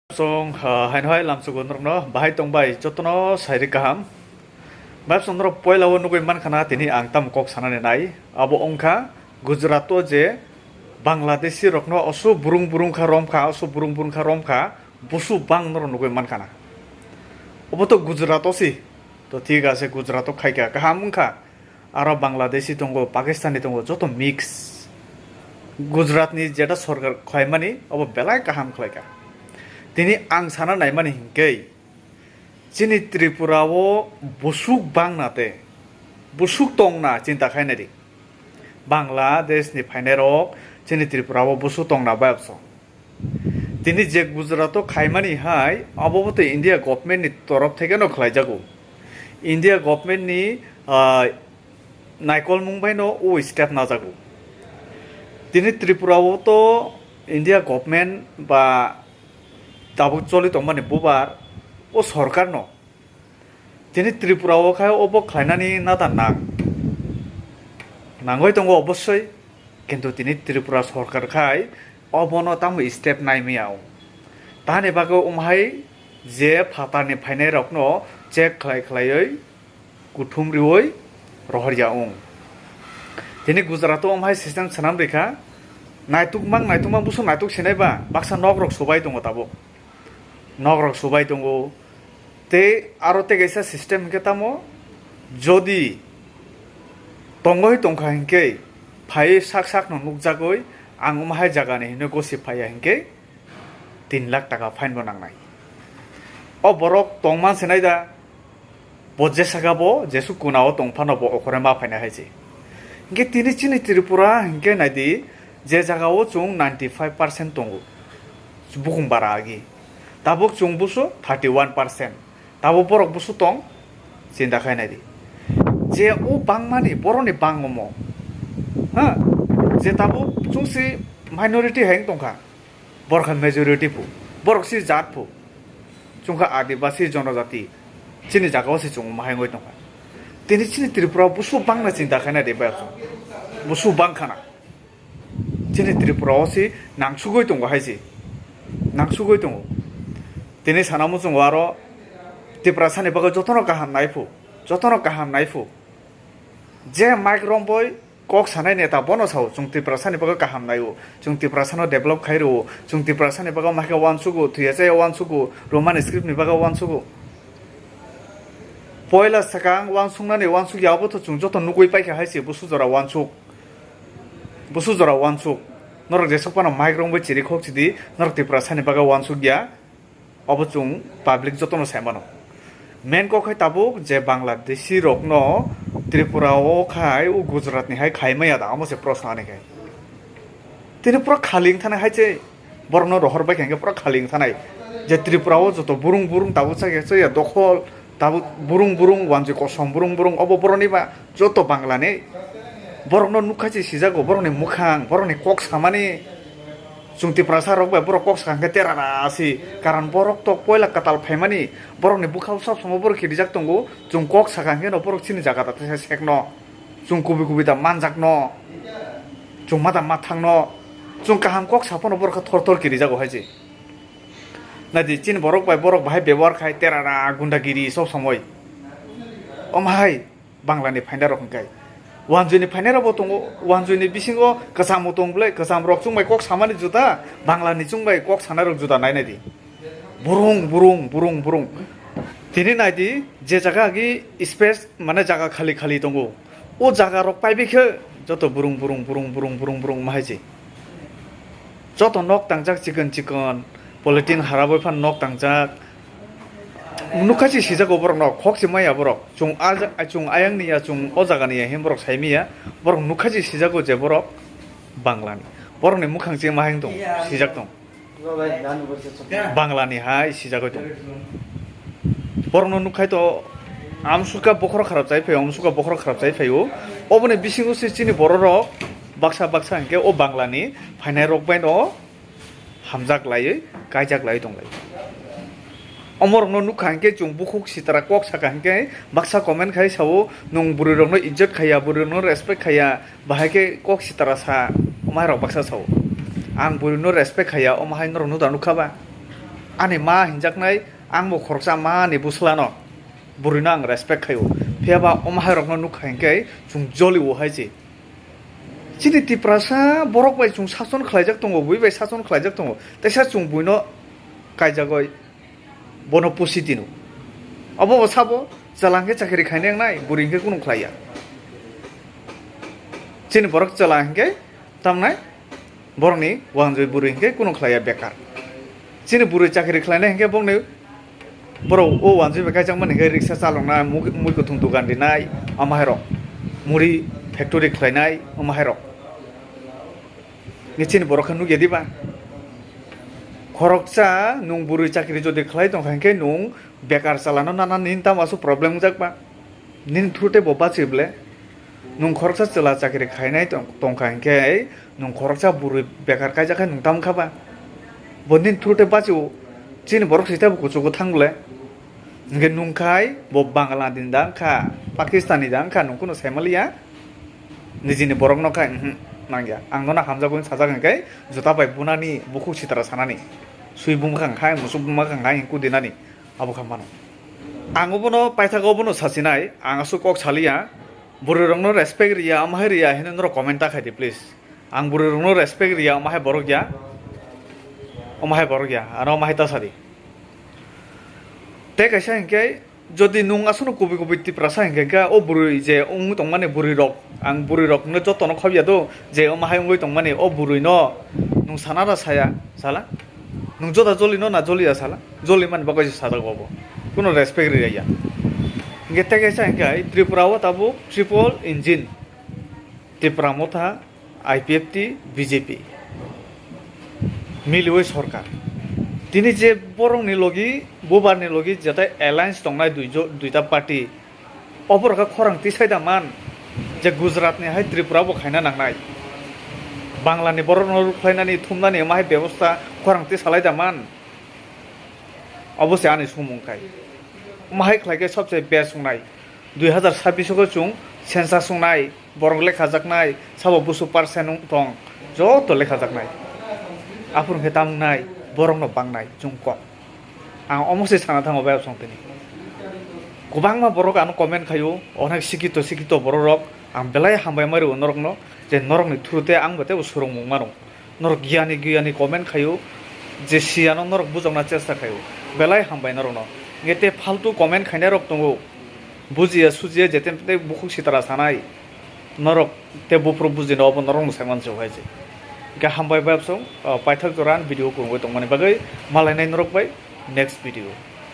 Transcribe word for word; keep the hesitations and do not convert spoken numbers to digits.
Chwng, ah, haino hai lamsugo norokno bahai tongbai jotono sairi kaham. Bai chwng norok poila o nugui mankha na tini ang tamo kok sanani nai. Abo wngkha Gujarat o je Bangladeshi rokno oso burung burung kha romkha, oso burung burung kha romkha, busu bang norok nugui mankha na. Obo to Gujarat o si. To thik ase, Gujarat o khaikha, kaham wngkha. Aro Bangladeshi tongo, Pakistani tongo, joto mix. Gujarat ni jeta sorkar khlaimani obo belai kaham khlaikha. Tini ang sana naimani hinkhe, chini Tripura o busuk bangna te, busuk tongna chinta khainai di. Bangladesh ni phainai rok chini Tripura o busuk tongna bayapso. Tini je Gujarat o khaimani hai, abo bo to India government ni torof theke no khlaijago. India government ni, ah, naikolmung bai no o step najago. Tini Tripura o to India government ba tabuk choli tongmani bubar o sorkar no tini Tripura o khai obo khlainani nada nang. Nangoi tongo obossoi, kintu tini Tripura sorkar khai obono tamo step naimaya o. Tani bagwi umhai je phatarni phainai rokno check khlai khlaioi kuthum rioi rohorya ong. Tini Gujarat o umhai system swnam rikha, naituk mang naituk mang busu naituk sinai ba baksa nok rok subai tongo tabuk. Nok rok subai tongo. Tei aro tei kaisa system hinkhe tamo, jodi tongoi tongkha hinkhe, phaiwi sak sakno nukjagwi ang omo hai jagani hinwi gosip phaiya hinkhe, tin lakh taka fine bo nangnai. O borok tongman sinai da, bo jesaka bo jesu kuna o tongphano bo okhoroi ma phainai hai se. Hinkhe tini chini Tripura hinkhe naidi, je jaga o chwng ninety five percent tongo, bukung bara agi. Tabuk chwng busu thirty one percent. Tabuk borok busu tong, chinta khai nai di. Je o bangmani, borokni bangomo. Ha? Je tabuk chwng si minority hai wng tongkha. Borok hai majority phu. Borok si jat phu. Chwng kha Adibasi jonojati. Chini jaga o se chwng omo hai wngwi tongkha. Tini chini Tripura o busu bangna chinta khai nai di bai chwng. Busu bang khana. Chini Tripura o se nangsugwi tongo hai se. Nangsugwi tongo. Tini sana muchungo aro Tiprasa ni bagwi jotono kaham nai phu. Jotono kaham nai phu. Je mic romboi kok sanai neta bono sao, chwng Tiprasa ni bagwi kaham nai o. Chwng Tiprasa no develop khai rw o. Chwng Tiprasa ni bagwi mahikhe uansugo, thwiya chaya uansugo, Roman script ni bagwi uansugo. Poila swkang uansuknani uansukya abo to chwng joto nugwi paikha hai se busu jora uansuk. Busu jora uansuk. Norok jesok phano mic rongwi chiri khok chidi, norok Tiprasa ni bagwi uansuk ya. Obo chwng public jotono sai mano. Main kok hai tabuk je Bangladeshi rokno Tripura o khai o Gujarat ni hai khai maya da, omo se proshno ani khai. Tini pura khali wng thani hai se borokno rohor bai kha hinkhe pura khali wng thanai. Je Tripura o joto burung burung tabuk chaya chaya dokhol, tabuk burung burung wanjwi kosom burung burung obo borokni ba joto Bangla ni. Borokno nukha se sijago, borokni mukhang, borokni kok samani. Chwng Tiprasa rok bai borok kok sakha hinkhe terara si, karon borok to poila kwtal phaimani, borokni bwkhao sab samo borok kirijak tongo, chwng kok sakha hinkhe no borok chini jaga da teisa sekno, chwng kubui kubui da manjakno, chwng ma da ma thangno, chwng kaham kok sa phano borok khe thor thor kirijago hai se. Naidi chini borok bai borok bahai bebohar khai terara gundagiri sob somoi. Omo hai Bangla ni phainai rok hwnkhe. Wanjwi ni phainai rok bo tongo, wanjwi ni bisingo kwcham bo tong bwle, kwcham rok chwng bai kok samani juda, Bangla ni chwng bai kok sanai rok juda nai naidi. Burung, burung, burung, burung. Tini naidi je jaga agi space mane jaga khali khali tongo. O jaga rok paibai khe joto burung, burung, burung, burung, burung, burung ma hai se. Joto nok tangjak chikon chikon, polythene haraboi phano nok tangjak. Nukha se sijak o borok no, khok se maya borok. Chwng a ja-, chwng ayang ni ya, chwng o jaga ni ya hin borok sai maya. Borok nukha se sijak o je borok Bangla ni. Borok ni mukhang se ma hai tong, sijak tong. Bangla ni hai sijagwi tongo. Borokno nukkhai to amsukha bokhorok kharap chai phaio, amsukha bokhorok kharap chai phaio. Oboni bisingo se chini bororok baksa baksa hinkhe o Bangla ni phainai rok bai no hamjak laiwi, kaijak laiwi tonglai. Omorokno nukha hinkhe chwng bukhuk sitara kok sakha hinkhe baksa comment khai sao, "Nwng bwrwi rokno ijjot khaiya, bwrwi rokno respect khaiya." Bahai khe kok sitara sa, omo hai rok baksa sao. Ang bwrwi no respect khaiya, omo hai norok no da nukha ba? Ani ma hinjaknai, ang bo khoroksa ma ni bwsla no, bwrwi no ang respect khai o. Phiya ba omo hai rok no nuk kha hinkhe chwng joli o hai se. Chini Tiprasa borok bai chwng sason khlaijak tongo, bui bai sason khlaijak tongo. Teisa chwng bui no kaijagoi, bono pusi tino. Obo bo sabo, chwla hinkhe chakiri khainai wngnai, bwrwi hinkhe kunu khlaiya. Chini borok chwla hinkhe tamnai, borokni wanjwi bwrwi hinkhe kunu khlaiya bekar. Chini bwrwi chakiri khlainai hinkhe bokni borok o wanjwi bai kaijakmani hinkhe riksa chaloknai, mui-, mui kuthung dogan rinai, omo hai rok. Muri factory khlainai, omo hai rok. Ni chini borok khe nukya diba? Khoroksa nwng bwrwi chakiri jodi khlai tongkha hinkhe nwng bekar chalano nana nini tamo aswk problem wngjak ba? Nini through tei bo bachi ble? Nwng khoroksa chwla chakiri khainai tong-, tongkha hinkhe nwng khoroksa bwrwi bekar kaijak khe nwng tamo kha ba? Bo nini through tei bachio, chini borok sita bo kuchugo thang ble. Hinkhe nwng khai bo Bangla ni da wngkha, Pakistan ni da wngkha, nwng kunu saimaliya. Nijini borok no khai, mhm, nangya. Ang nono hamjagwi sajak hinkhe juta bai bunani, bukhuk sitra sanani. Sui buma kha khai, musuk buma kha khai, kudinani. Abo kha mano. Ang obono paithak obono sachinai, ang aswk kok saliya. Bwrwi rokno respect riya, omo hai riya, hino norok comment ta khai di, please. Ang bwrwi rokno respect riya, omo hai borok ya. Omo hai borok ya, ano omo hai ta sadi. Tei kaisa hinkhe, jodi nwng aswkno kubui kubui Tiprasa hinkhe khe, o bwrwi je wngwi tongmani bwrwi rok, ang bwrwi rokno jotono khobya do, je omo hai wngwi tongmani, o bwrwi no nwng sana da saya, sala? Nwng joda joli no na joli ya sala? Joli mani bagwi se sajak obo. Kuno respect ri ya. Hinkhe tei kaisa hinkhe Tripura o tabuk triple engine. Tipra Motha, I P F T, B J P miliwi sorkar. Tini je borokni logi, bubarni logi jete alliance tongnai duijo-, duita party, oborok khe khorang tisai da man je Gujarat ni hai Tripura bo khaina nangnai. Bangla ni borok no rukhlainani, thumnani omo hai bebosta khorang tisalai da man. Obo se ani sumung khai. Omo hai khlai khe sobse best wngnai. Dui hazar sabbish o khe chwng census wngnai, borok lekhajaknai, sabo busu percent wng tong, joto lekhajaknai. Aphuru khe tam wngnai, borokno bangnai, chwng kok. Ang omo se sana thango bai absong tini. Kwbangma borok ano comment khaio, onek sikito sikito borok rok, ang belai hambai ma rwo norokno, je norokni through te ang bo teibo swrwngmung mano. Norok giyani giyani comment khaio, je siyano norok bujokna chesta khaio. Belai hambai norokno. Nge te faltu comment khainai rok tongo. Bujiya sujiya jete tei bukhuk sitara sanai. Norok te buphuru bujina obo norokno saiman se hai se. Hingke hambai bai absong, ah, paithak joran video kwrwngwi tongmani bagwi malainai norok bai next video.